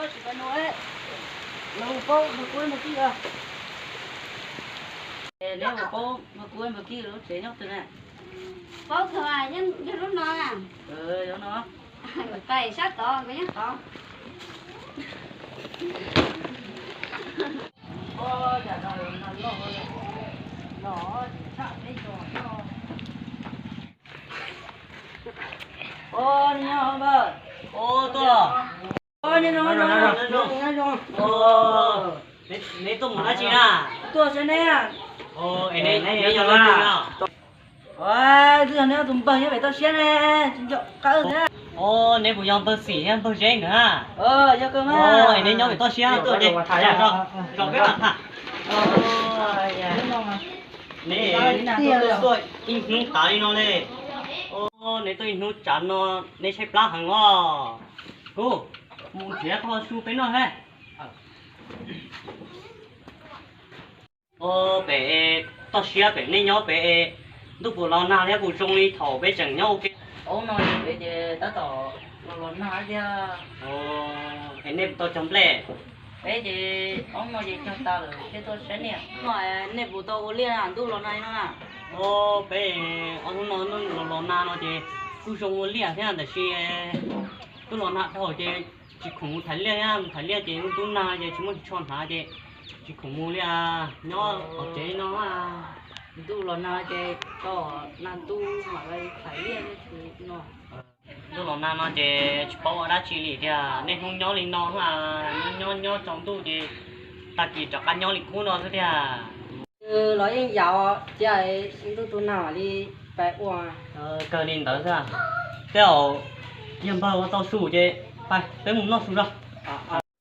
Tsis tau nug, lawv hu paub npawg Kuab npawg Kib os. Neb hu paub npawg Kuab npawg Kib lub tsev nyob twg na? Paub kawg, nyob lub no na. Nyob no. Pais sab tod, nyob tod. Neb tuaj mus dab tsi na? Tuaj saib neb. Es neb yog leej twg na? Twb yog neb ob tug npawg nyob pem toj siab ne, tsis nco qab thiab. Neb puas yog npawg Xim thiab npawg Zeb nkawd na? Yog kawg mas. Es neb nyob pem toj siab tuaj ces zov peb mam tham. Neb tuaj ib hnub tas li no li. Neb tuaj ib hnub tas no, neb tshaib plab heev os. Kuv mus nrhiav qhov su peb noj thiab. Pem toj siab pem nej nyob pem, ntuj puas los nag thiab puas zoo li thaum peb tseem nyob ua ke? Ob hnub no pem ces tab tom los los nag thiab. Es nej puas tau cog nplej? Peb ces ob hnub no ces cog tas lawm thiab tuaj saib nej. Nej puas tau ua liaj ntuj los nag no na? Peb ob hnub no ntuj los los nag no ces kuj zoo ua liaj thiab tab sis ntuj los nag dhau ces tsis khoom mus thaiv liaj thiab, mus thaiv liaj ces ntuj nag ces tsis muaj tsho hnav ces tsis khoom mus li, nyob hauv tsev no. Ntuj los nag ces tau nag ntuj mam li thaiv liaj no. Ntuj los nag no ces tsis paub ua dab tsi li tiag, niaj hnub nyob li no, nyob nyob tsaus ntuj ces tag kis rov qab nyob li qub no xwb tiag. Los yeej yaus cia ntuj tu nag mam li pais ua. Kawg li ntawd xwb. Tej zaum yog npawg ua tau su ces pais peb mus noj su zog.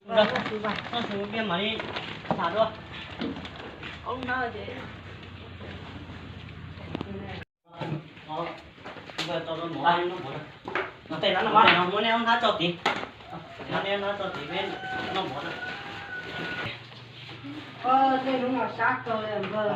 Noj su, noj su mam li tham dua. Muab nej ob hnab tso tid, muab nej ob hnab tso tid peb noj mov na. Tej hnub no sab kawg li npawg.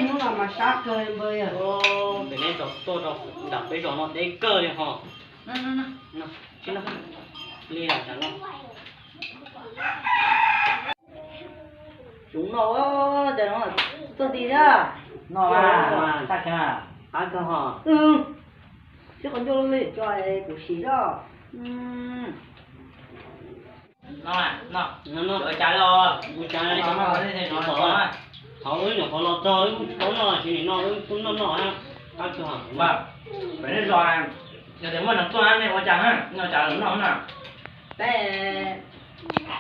Hnub no mas sab kawg npawg yog. Pem nej tuaj rau nram peb zos no deb kawg li ho. Li no. Tsuv no, tuaj ti thiab. No, qab kawg ho. Tib qhov ncauj li tso kuv sim zoj. No, no, ua cas li os? Ua cas li? Thaum wb nyuam qhuav los txog wb kuj tsis paub noj, ces nim no wb kuj noj noj. Qab kawg ho. Pem nej zos, yog tias muaj neeg tuaj nej ua cas, nej ua cas noj na? Peb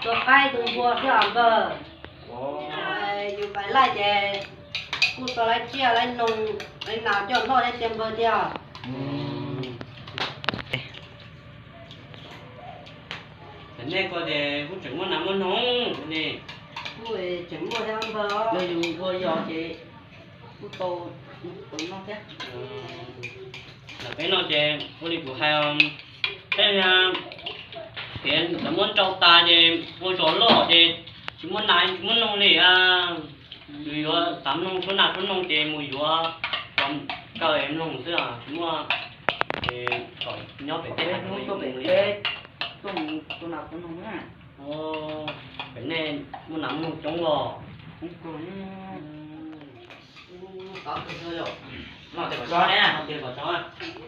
tua qaib tua npua xwb os npawg. Yus pais laij ces kuj tau laib tsiaj laib noog laib nas coj noj thiab tiag npawg tiag. Pem nej ko ces kuj tseem muaj nas muaj noog ne. Kuj tseem muaj thiab npawg, yus ua yos ces kuj tau noj thiab. Ntawm peb no ces ua li kuv hais, peb tias cov muab nrau tas ces ua zos loj ces tsis muaj nas tsis muaj noog li. Yus yuav xav mloog suab nas suab noog ces mus yuav kaw mloog xwb, tsis muaj. Nyob pem teb hnub tuaj pem teb, tuaj mus tua nas tua noog na. Pem nej muaj nas muaj noog coob los. Noj tias kom tso ne, noj tias kom tso,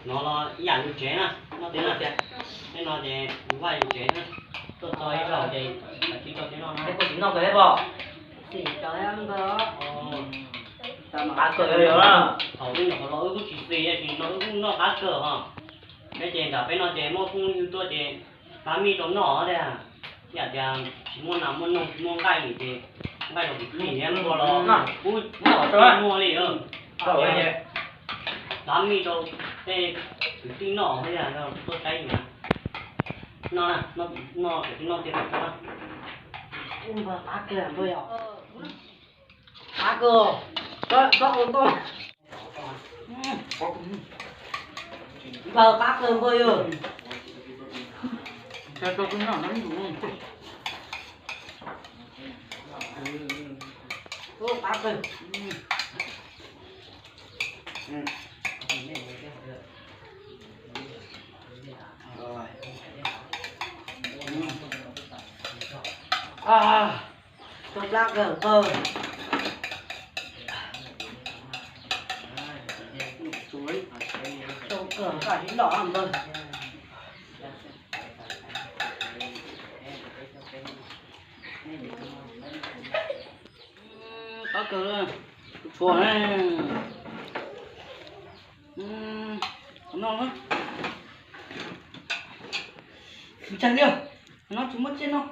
no los ib yam yus tsev na, noj tias noj tias, nej no ces yus vaj yus tsev na, tuaj txog ib zaug ces tsis tso tsev noj na. Noj kawg thiab pom. Qab kawg. Thaum ub nyuam qhuav los wb kuj tsis xis, tab sis no wb kuj noj qab kawg hos. Thiab ces nram peb no ces muaj phooj ywg tuaj ces hlab mij rau noj tiag. Yam tias tsis muaj nas muaj noog tsis muaj nqaij li ces nqaij rau kwv tij thiab npua los kuj muaj li. Hlab mij rau tej kwv tij noj thiab tuaj saib na. Noj, noj, noj tiag. Qab kawg npawg yom. Qab kawg, tsob ua ntoj. Npawg, qab kawg npawg yog. Qab kawg. Tsob plab kawg npawg. Tsob kawg npawg. Qab kawg, tshua. Noj, ntshai li, no tsis muaj tsiaj noj.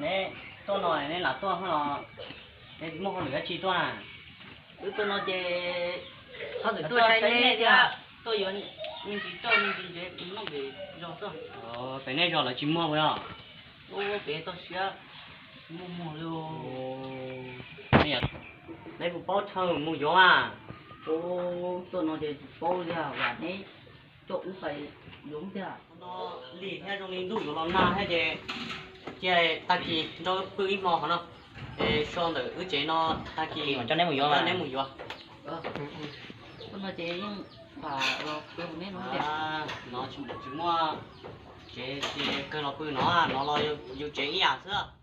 Neb tuaj no neb lam tuaj no, neb tsis muaj hauj lwm dab tsi tuaj na? Wb tuaj no ces tuaj saib nej thiab, tuaj yuav me ntsis roj me ntsis ntsev noj pem zos tuaj. Pem nej zos lawv tsis muag puas yog? Pem toj siab tsis muaj muag li. Neb puas paub chaw mus yuav mas? Tuaj no ces tsis paub li, vam neb coj wb pais yuav thiab. No lig thiab zoo li ntuj yuav los nag thiab ces cia tag kis nrog wb pw ib hmo qhov no, es so ntawm wb tsev no, tag kis coj neb mus yuav. Tuaj no ces yeej los pw hauv neb no tiag. No tsis muaj tsev ces kawg los pw no, no los yus tsev ib yam xwb.